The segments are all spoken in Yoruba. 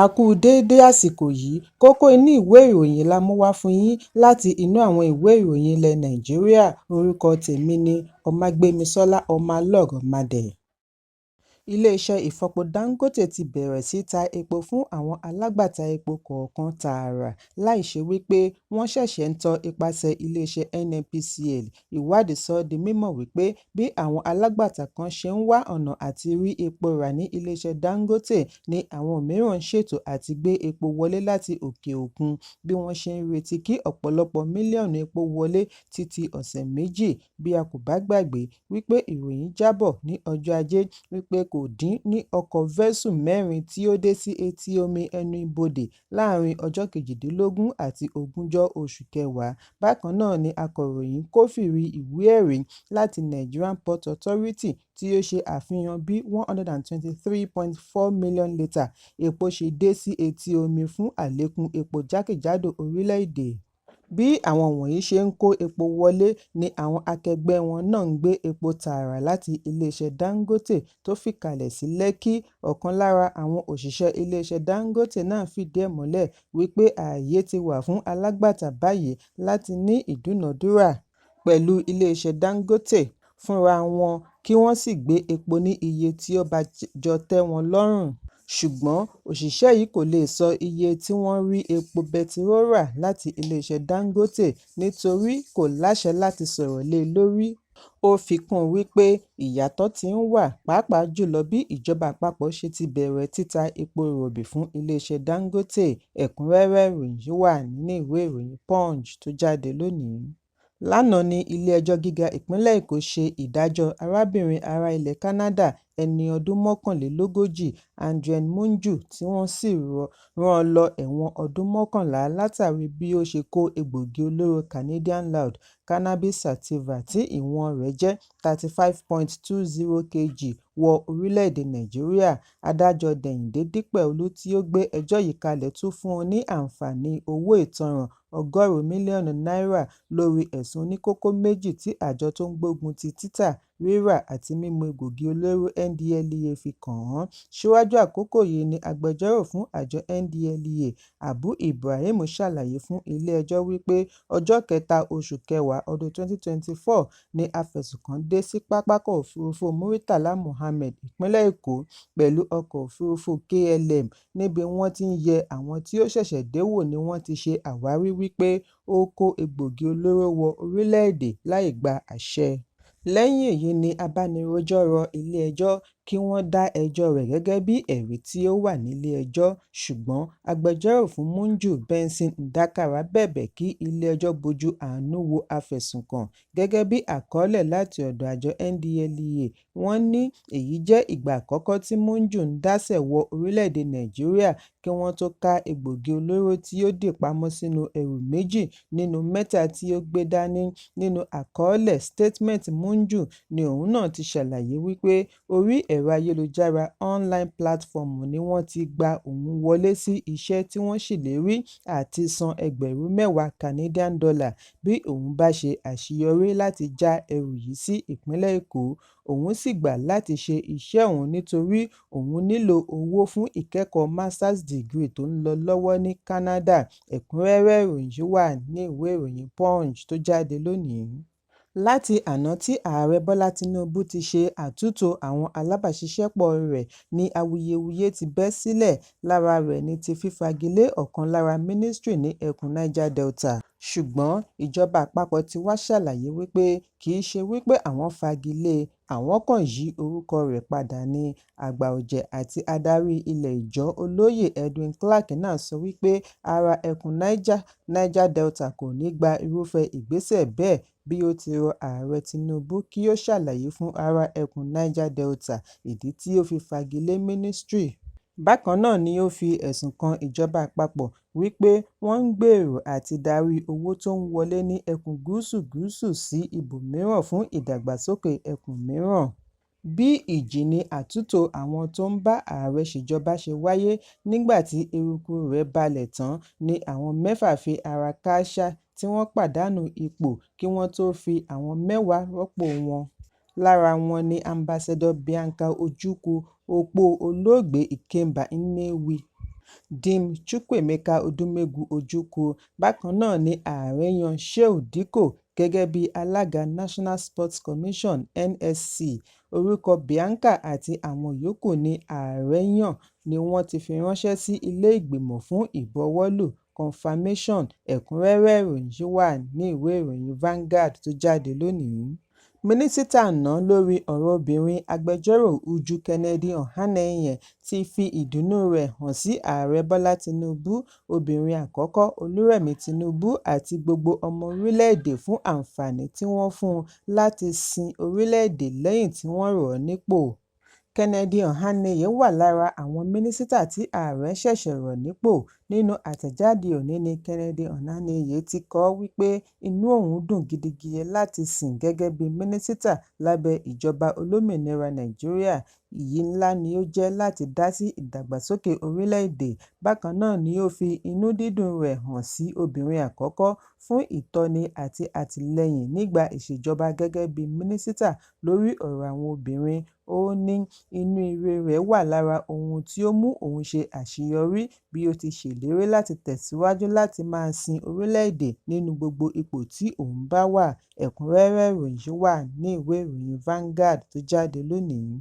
A kú déédé àsìkò yìí. Kókó inú ìwé ìròyìn la mú wá fún yín láti inú àwọn ìwé ìròyìn ilẹ̀ Nàìjíríà. Orúkọ tèmi ni Ọmágbémisọ́lá Ọmọlọ́rọ̀madẹ̀. Iléeṣẹ́ ìfọpo Dangote ti bẹ̀rẹ̀ sí ta epo fún àwọn alágbàtà epo kọ̀ọ̀kan tààrà láì ṣe wípé wọ́n ṣẹ̀ṣẹ̀ ń tọ ipasẹ̀ iléeṣẹ́ NNPCL. Ìwádìí sọ ọ́ di mímọ̀ wípé bí àwọn alágbàtà kan ṣe ń wá ọ̀nà àti rí epo rà ní iléeṣẹ́ Dangote ni àwọn mìíràn ń ṣètò àti gbé epo wọlé láti òkè òkun bí wọ́n ṣe ń retí kí ọ̀pọ̀lọpọ̀ mílíọ̀nù epo wọlé títí ọ̀sẹ̀ méjì. Bí a kò bá gbàgbé wípé ìròyìn jábọ̀ ní ọjọ́ Ajé wípé kò dín ní ọkọ̀ Vẹ́sù mẹ́rin tí ó dé sí etí omi ẹnu ibodè láàárín ọjọ́ 18 àti 20 oṣù kẹwàá. Bákan náà ni akọ̀ròyìn kófìrí ìwé ẹ̀rí láti Nigerian Ports Authority tí ó ṣe àfihàn bí 123.4 million litre epo ṣe dé sí etí omi fún àlékún epo jákèjádò orílẹ̀-èdè. Bí àwọn wọ̀nyí ṣe ń kó epo wọlé ni àwọn akẹgbẹ́ wọn náà ń gbé epo tààrà láti iléeṣẹ́ Dangote tó fìkàlẹ̀ sí Lekki. Ọ̀kan lára àwọn òṣìṣẹ́ iléeṣẹ́ Dangote náà fìdí ẹ̀ múlẹ̀ wípé ààyè ti wà fún alágbàtà báyìí láti ní ìdúnàádúrà pẹ̀lú iléeṣẹ́ Dangote fúnra wọn kí wọ́n sì gbé epo ní iye tí ó bá jọ tẹ́ wọn lọ́rùn. Ṣùgbọ́n òṣìṣẹ́ yìí kò lè sọ iye tí wọ́n rí epo bẹtiró rà láti iléeṣẹ́ Dangote nítorí kò láṣẹ láti sọ̀rọ̀ lé e lórí. Ó fi kún un wípé ìyàtọ̀ ti ń wà pàápàá jùlọ bí ìjọba àpapọ̀ ṣe ti bẹ̀rẹ̀ títa epo rọ̀bì fún iléeṣẹ́ Dangote. Ẹ̀kúnrẹ́rẹ́ ìròyìn yìí wà nínú ìwé ìròyìn Punch tó jáde lónìí. Lánàá ní ilé-ẹjọ́ gíga ìpínlẹ̀ Èkó ṣe ìdájọ́ arábìnrin ará ilẹ̀ Canada ẹni ọdún 41 Adrienne Munju, tí wọ́n sì rán lọ ẹ̀wọ̀n ọdún 11 látàrí bí ó ṣe kó egbòogi olóró Canadian Loud Cannabis Sativa tí ìwọ̀n rẹ̀ jẹ́ 35.20 kg wọ orílẹ̀-èdè Nàìjíríà. Adájọ́ Dẹ̀yìndé Dípẹ̀olú tí ó gbé ẹjọ́ yìí kalẹ̀ tún fún un ní àǹfààní owó ìtanràn 100 mílíọ̀nù náírà lórí ẹ̀sùn oníkókó méjì tí àjọ tó ń gbógun ti títà, rírà àti mímu egbòogi olóró NDLEA fi kàn án. Síwájú àkókò yìí ni agbẹjọ́rò fún àjọ NDLEA, Abu Ibrahim, ṣàlàyé fún ilé-ẹjọ́ wípé ọjọ́ 3 oṣù kẹwàá ọdún 2024 ni afẹ̀sùnkàn dé sí pápákọ̀ òfurufú Murtala Muhammed, ìpínlẹ̀ Èkó pẹ̀lú ọkọ̀ òfurufú KLM. Níbi wọ́n ti ń yẹ àwọn tí ó ṣẹ̀ṣẹ̀ dé wò ni wọ́n ti ṣe àwárí wípé ó kó egbòogi olóró wọ orílẹ̀-èdè láì gba àṣẹ. Lẹ́yìn èyí ni abánirojọ́ rọ ilé-ẹjọ́ kí wọ́n dá ẹjọ́ rẹ̀ gẹ́gẹ́ bí ẹ̀rí tí ó wà nílé-ẹjọ́. Ṣùgbọ́n agbẹjọ́rò fún Munju, Benson Ndakara, bẹ̀bẹ̀ kí ilé-ẹjọ́ bojú àánú wo afẹ̀sùnkàn. Gẹ́gẹ́ bí àkọọ́lẹ̀ láti ọ̀dọ̀ àjọ NDLEA, wọ́n ní èyí jẹ́ ìgbà àkọ́kọ́ tí Munju ń dáṣẹ́ wọ orílẹ̀-èdè Nàìjíríà kí wọ́n tó ká egbòogi olóró tí ó dì pamọ́ sínú ẹrù méjì nínú mẹ́ta tí ó gbé dání. Nínú àkọọ́lẹ̀ statement Munju ni òun náà ti ṣàlàyé wípé orí ẹ̀rọ ayélujára online platform ni wọ́n ti gba òun wọlé sí iṣẹ́ tí wọ́n ṣèlérí àti san ẹgbẹ̀rún 10 Canadian dollar bí òun bá ṣe àṣeyọrí láti já ẹrù yìí sí ìpínlẹ̀ Èkó. Òun sì gbà láti ṣe iṣẹ́ òun nítorí òun nílò owó fún ìkẹ́kọ̀ọ́ masters degree tó ń lọ lọ́wọ́ ní Canada. Ẹ̀kúnrẹ́rẹ́ ìròyìn yìí wà ní ìwé ìròyìn Punch tó jáde lónìí. Láti àná tí Ààrẹ Bọ́lá Tinubu ti ṣe àtúntò àwọn alábàáṣiṣẹ́pọ̀ rẹ̀ ní awuyewuye ti bẹ́ sílẹ̀. Lára rẹ̀ ní ti fífagilé ọ̀kan lára mínísítírì ní ẹkùn Niger Delta. Ṣùgbọ́n ìjọba àpapọ̀ ti wá ṣàlàyé wípé kì í ṣe wípé àwọn fagilé e, àwọn kàn yí orúkọ rẹ̀ padà ní. Àgbà ọ̀jẹ̀ àti adarí ilé Ijaw Olóyè Edwin Clark náà sọ wípé ará ẹkùn Niger Delta kò ní gba irúfẹ́ ìgbésẹ̀ bẹ́ẹ̀ bí ó ti rọ Ààrẹ Tinubu kí ó ṣàlàyé fún ará ẹkùn Niger Delta ìdí tí ó fi fagilé mínísítírì. Bákan náà ni ó fi ẹ̀sùn kan ìjọba àpapọ̀ wípé wọ́n ń gbèrò àti darí owó tó ń wọlé ní ẹkùn gúúsù gúúsù sí ibòmíràn fún ìdàgbàsókè ẹkùn mìíràn. Bí ìjì ni àtúntò àwọn tó ń bá ààrẹ ṣèjọba ṣe wáyé nígbà tí eruku rẹ̀ balẹ̀ tán ní àwọn mẹ́fà fi ara kááṣá tí wọ́n pàdánù ipò kí wọ́n tó fi àwọn 10 rọ́pò wọn. Lára wọn ni Ambassador Bianca Ojukwu, opó olóògbé Ikemba Nnewi. Dim Chukwuemeka Odumegwu Ojukwu. Bákan náà ni ààrẹ yan Shehu Dikko gẹ́gẹ́ bí alága National Sports Commission (NSC). Orúkọ Bianca àti àwọn yòókù ní ààrẹ yàn ni wọ́n ti fi ránṣẹ́ sí ilé ìgbìmọ̀ fún ìbuwọ́lù (confirmation). Ẹ̀kúnrẹ́rẹ́ ìròyìn yìí wà ní ìwé ìròyìn Vanguard tó jáde lónìí. Mínísítà àná lórí ọ̀rọ̀ obìnrin, Agbẹjọ́rò Uju Kennedy Ohaniyan, ti fi ìdùnnú rẹ̀ hàn sí Ààrẹ Bọ́lá Tinubu, Obìnrin Àkọ́kọ́ Olúrẹ̀mí Tinubu àti gbogbo ọmọ orílẹ̀-èdè fún àǹfààní tí wọ́n fún un láti sin orílẹ̀-èdè lẹ́yìn tí wọ́n rọ̀ ọ́ nípò. Kennedy Ohaniyan wà lára àwọn mínísítà tí ààrẹ ṣẹ̀ṣẹ̀ rọ̀ nípò. Nínú àtẹ̀jáde òní ní Kennedy Ohaniyan ti kọ wípé inú òun dùn gidigidi láti sìn gẹ́gẹ́ bí mínísítà lábẹ́ ìjọba olómìnira Nàìjíríà. Iyì ńlá ni ó jẹ́ láti dásí ìdàgbàsókè orílẹ̀-èdè. Bákan náà ni ó fi inú dídùn rẹ̀ hàn sí Obìnrin Àkọ́kọ́ fún ìtọ́ni àti àtìlẹ́yìn nígbà ìṣèjọba gẹ́gẹ́ bí mínísítà lórí ọ̀rọ̀ àwọn obìnrin. Ó ní inú ire rẹ̀ wà lára ohun tí ó mú òun ṣe àṣeyọrí bí ó ti ṣèlérí láti tẹ̀síwájú láti máa sin orílẹ̀-èdè nínú gbogbo ipò tí òun bá wà. Ẹ̀kúnrẹ́rẹ́ ìròyìn yìí wà ní ìwé ìròyìn Vanguard tó jáde lónìí.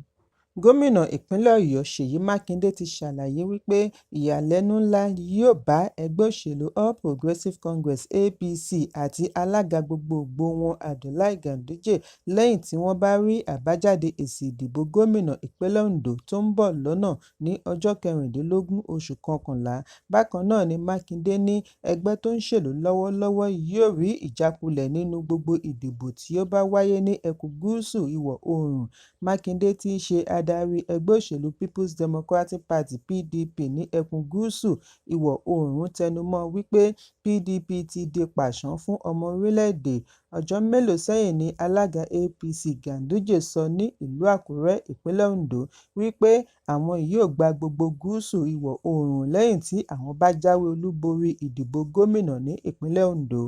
Gómìnà ìpínlẹ̀ Ọ̀yọ́ Ṣèyí Mákindé ti ṣàlàyé wípé ìyàlẹ́nu ńlá yóò bá ẹgbẹ́ òṣèlú All Progressive Congress (APC) àti alága gbogboògbò wọn Abdullahi Ganduje lẹ́yìn tí wọ́n bá rí àbájáde èsì ìdìbò gómìnà ìpínlẹ̀ Ondo tó ń bọ̀ lọ́nà ní ọjọ́ 16 oṣù kọkànlá. Bákan náà ni Mákindé ní ẹgbẹ́ tó ń ṣèlú lọ́wọ́lọ́wọ́ yóò rí ìjákulẹ̀ nínú gbogbo ìdìbò tí ó bá wáyé ní ẹkùn gúúsù ìwọ̀-oòrùn. Mákindé tí í ṣe adarí ẹgbẹ́ òṣèlú Peoples Democratic Party (PDP) ní ẹkùn gúúsù ìwọ̀-oòrùn tẹnumọ́ wípé PDP ti di pàṣán fún ọmọ orílẹ̀-èdè. Ọjọ́ mélòó sẹ́yìn ní alága APC Ganduje sọ ní ìlú Àkúrẹ́, ìpínlẹ̀ Ondo, wípé àwọn yóò gba gbogbo gúúsù ìwọ̀-oòrùn lẹ́yìn tí àwọn bá jáwé olúborí ìdìbò gómìnà ní ìpínlẹ̀ Ondo.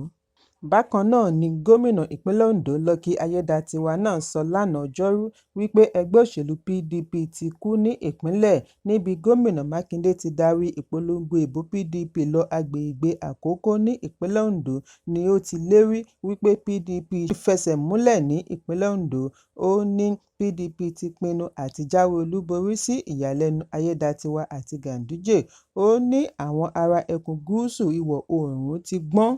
Bákan náà ni gómìnà ìpínlẹ̀ Ondo Lucky Aiyedàatiwá náà sọ lánàá ọjọ́rú wípé ẹgbẹ́ òṣèlú PDP ti kú ní ìpínlẹ̀ níbi Gómìnà Mákindé ti darí ìpolongo ìbò PDP lọ agbègbè Àkókó ní ìpínlẹ̀ Ondo ni ó ti lérí wípé PDP ṣì fẹsẹ̀ múlẹ̀ ní ìpínlẹ̀ Ondo. Ó ní PDP ti pinnu àti jáwé olúborí sí ìyàlẹ́nu Aiyedàatiwá àti Ganduje. Ó ní àwọn ará ẹkùn gúúsù ìwọ̀-oòrùn ti gbọ́n,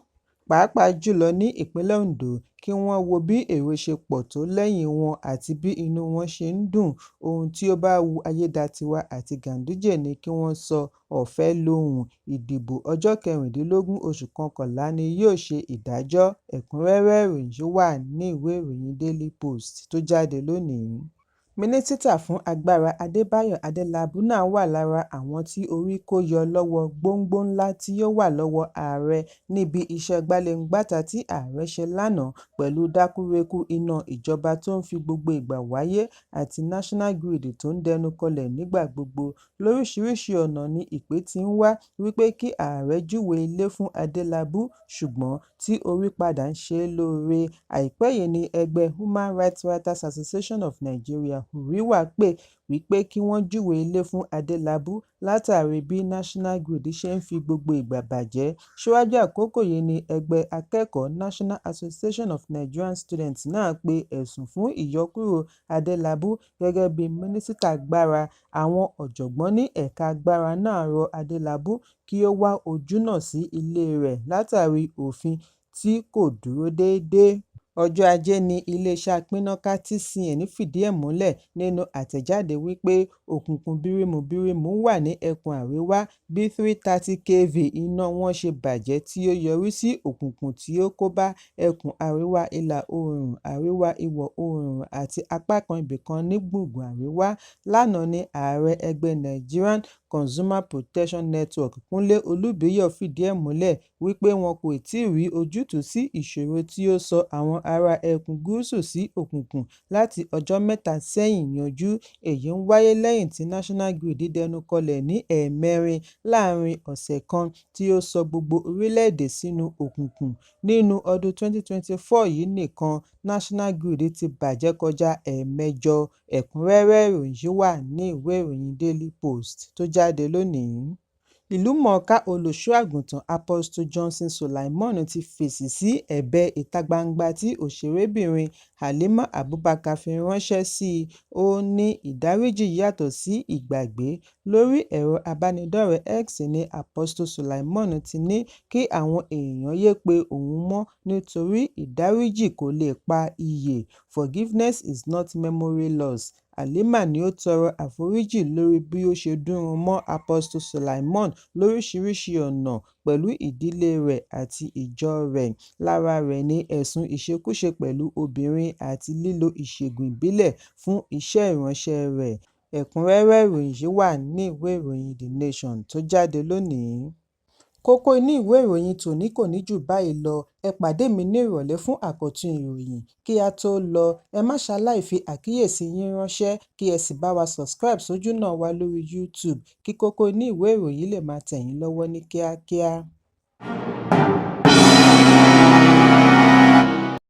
pàápàá jùlọ ní ìpínlẹ̀ Ondo, kí wọ́n wo bí èrò ṣe pọ̀ tó lẹ́yìn wọn àti bí inú wọn ṣe ń dùn. Ohun tí ó bá wu Aiyedàatiwá àti Ganduje ni kí wọ́n sọ, ọ̀fẹ́ lohun, ìdìbò ọjọ́ 16 oṣù kọkànlá ni yóò ṣe ìdájọ́. Ẹ̀kúnrẹ́rẹ́ ìròyìn yìí wà ní ìwé ìròyìn Daily Post tó jáde lónìí. Mínísítà fún Agbára Adébáyọ̀ Adélábù náà wà lára àwọn tí orí kó yọ lọ́wọ́ gbóǹgbó ńlá tí ó wà lọ́wọ́ ààrẹ níbi iṣẹ́ gbaléǹgbàta tí ààrẹ ṣe lánàá pẹ̀lú dákúrekú iná ìjọba tó ń fi gbogbo ìgbà wáyé àti National Grid tó ń dẹnu kọlẹ̀ nígbà gbogbo. Lóríṣiríṣi ọ̀nà ni ìpè ti ń wá wípé kí ààrẹ júwe ilé fún Adélabú ṣùgbọ́n tí orí padà ń ṣe é lóore. Àìpẹ́ yìí ni ẹgbẹ́ Human Rights Writers Association of Nigeria (HURIWA) pè wípé kí wọ́n júwe ilé fún Adélabú látàrí bí National Grid ṣe ń fi gbogbo ìgbà bàjẹ́. Síwájú àkókò yìí ni ẹgbẹ́ akẹ́kọ̀ọ́ National Association of Nigerian Students náà pe ẹ̀sùn fún ìyọkúrò Adélabú gẹ́gẹ́ bí mínísítà agbára. Àwọn ọ̀jọ̀gbọ́n ní ẹ̀ka agbára náà rọ Adélabú kí ó wá ojúnà sí ilé rẹ̀ látàrí òfin tí kò dúró déédé. Ọjọ́ Ajé ní iléeṣẹ́ apínnáká TCN fìdí ẹ̀ múlẹ̀ nínú àtẹ̀jáde wípé òkùnkùn birimùbirimù wà ní ẹkùn àríwá bí 330 kV iná wọn ṣe bàjẹ́ tí ó yọrí sí òkùnkùn tí ó kóbá ẹkùn àríwá ìlà-oòrùn, àríwá ìwọ̀-oòrùn àti apá kan ibìkan ní gbùngbùn àríwá. Lánàá ní ààrẹ ẹgbẹ́ Nigerian Consumer Protection Network Kúnlé Olúbíyọ̀ fìdí ẹ̀ múlẹ̀ wípé wọn kò tíì rí ojútùú sí ìṣòro tí ó sọ àwọn ará ẹkùn gúúsù sí òkùnkùn láti ọjọ́ mẹ́ta sẹ́yìn yanjú. Èyí ń wáyé lẹ́yìn tí National Grid dẹnu kọlẹ̀ ní ẹ̀ẹ̀mẹrin láàárín ọ̀sẹ̀ kan tí ó sọ gbogbo orílẹ̀-èdè sínú òkùnkùn. Nínú ọdún 2024 yìí nìkan, National Grid ti bàjẹ́ kọjá ẹ̀ẹ̀mẹjọ. Ẹ̀kúnrẹ́rẹ́ ìròyìn yìí wà ní ìwé ìròyìn Daily Post tó jáde lónìí. Ìlúmọ̀ọ́ká Olùṣọ́-àgùntàn Apostle Johnson Suleman ti fèsì sí ẹ̀bẹ̀ ìta-gbangba tí òṣèrébìnrin Halima Abubakar fi ránṣẹ́ sí i. Ó ní ìdáríjì yàtọ̀ sí ìgbàgbé. Lórí ẹ̀rọ ìbánidọ́rẹ̀ẹ́ X ní Apostle Suleman ti ní kí àwọn èèyàn yéé pe òun mọ́ nítorí ìdáríjì kò leè pa iyè (Forgiveness is not memory loss). Halima ni ó tọrọ àforíjì lórí bí ó ṣe dúnrun mọ́ Apostle Suleman lóríṣiríṣi ọ̀nà pẹ̀lú ìdílé rẹ̀ àti ìjọ rẹ̀. Lára rẹ̀ ni ẹ̀sùn ìṣekúṣe pẹ̀lú obìnrin àti lílo ìṣègùn ìbílẹ̀ fún iṣẹ́ ìránṣẹ́ rẹ̀. Ẹ̀kúnrẹ́rẹ́ ìròyìn yìí wà ní ìwé ìròyìn The Nation tó jáde lónìí. Kókó inú ìwé ìròyìn tòní kò ní jù báyìí lọ. Ẹ pàdé mi ní ìrọ̀lẹ́ fún àkọ́tún ìròyìn. Kí á tó lọ, ẹ má ṣaláì fi àkíyèsí yín ránṣẹ́ kí ẹ sì bá wa subscribe sójúnà wa lórí YouTube kí kókó inú ìwé ìròyìn lè máa tẹ̀ yín lọ́wọ́ ní kíákíá.